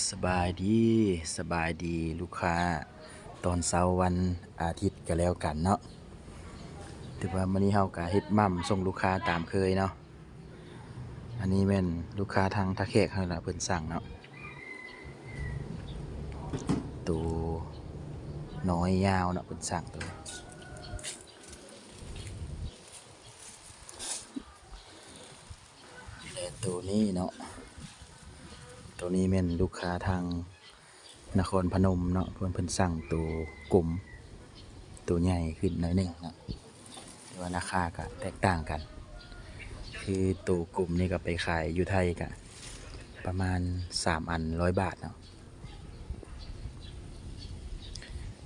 ສະບາຍດີ ສະບາຍດີລູກຄ້າ ຕອນເຊົ້າວັນອາທິດກໍແລ້ວກັນເນາະ. ຖືວ່າມື້ນີ້ເຮົາກໍເຮັດໝ່ຳສົ່ງລູກຄ້າຕາມເຄີຍເນາະ. ອັນນີ້ແມ່ນລູກຄ້າທາງທ່າແຂກຫັ້ນລະ ເພິ່ນສັ່ງເນາະ. ໂຕນ້ອຍຍາວເນາະ ເພິ່ນສັ່ງໂຕນີ້. ແລະໂຕນີ້ເນາະ ໂຕນີ້ແມ່ນລູກຄ້າທາງນະຄອນພະນົມເນາະ ເພິ່ນ ເພິ່ນສັ່ງໂຕກົມ ໂຕໃຫຍ່ຂຶ້ນໜ້ອຍໜຶ່ງເນາະ. ແຕ່ວ່າລາຄາກະແຕກຕ່າງກັນ ຄືໂຕກົມນີ້ກໍໄປຂາຍຢູ່ໄທກະປະມານສາມອັນຮ້ອຍບາດເນາະ.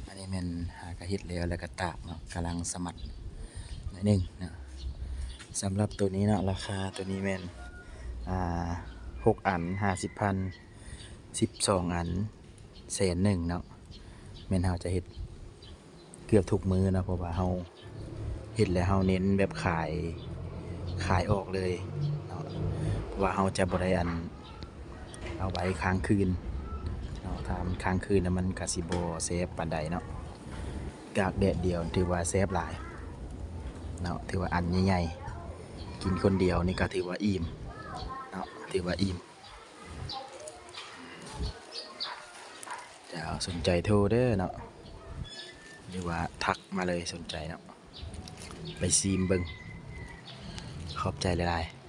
ອັນນີ້ແມ່ນຫາກະເຮັດແລ້ວ ແລ້ວກະຕາກເນາະ ກຳລັງສະໝັດໜ້ອຍໜຶ່ງເນາະ. ສຳລັບໂຕນີ້ເນາະ ລາຄາໂຕນີ້ແມ່ນ ອ່າ ຫົກອັນຫ້າສິບພັນ ສິບສອງອັນແສນໜຶ່ງເນາະ. ແມ່ນເຮົາຈະເຮັດເກືອບທຸກມື້ເນາະ ເພາະວ່າເຮົາເຮັດແລ້ວເຮົາເນັ້ນແບບຂາຍ ຂາຍອອກເລີຍເນາະ ເພາະວ່າເຮົາຈະບໍ່ໄດ້ອັນ ເອົາໄວ້ຄ້າງຄືນເນາະ ຖ້າມັນຄ້າງຄືນແລ້ວມັນກະຊິບໍ່ແຊບປານໃດເນາະ. ກາກແດດດຽວຖືວ່າແຊບຫຼາຍເນາະ ຖືວ່າອັນໃຫຍ່ໆ ກິນຄົນດຽວນີ້ກະຖືວ່າອີ່ມເນາະ ຖືວ່າອີ່ມ. ເຈົ້າ ສົນໃຈໂທເດີເນາະ ຫຼືວ່າທັກມາເລີຍ ສົນໃຈເນາະ ໄປຊີມເບິ່ງ. ຂອບໃຈຫຼາຍໆ.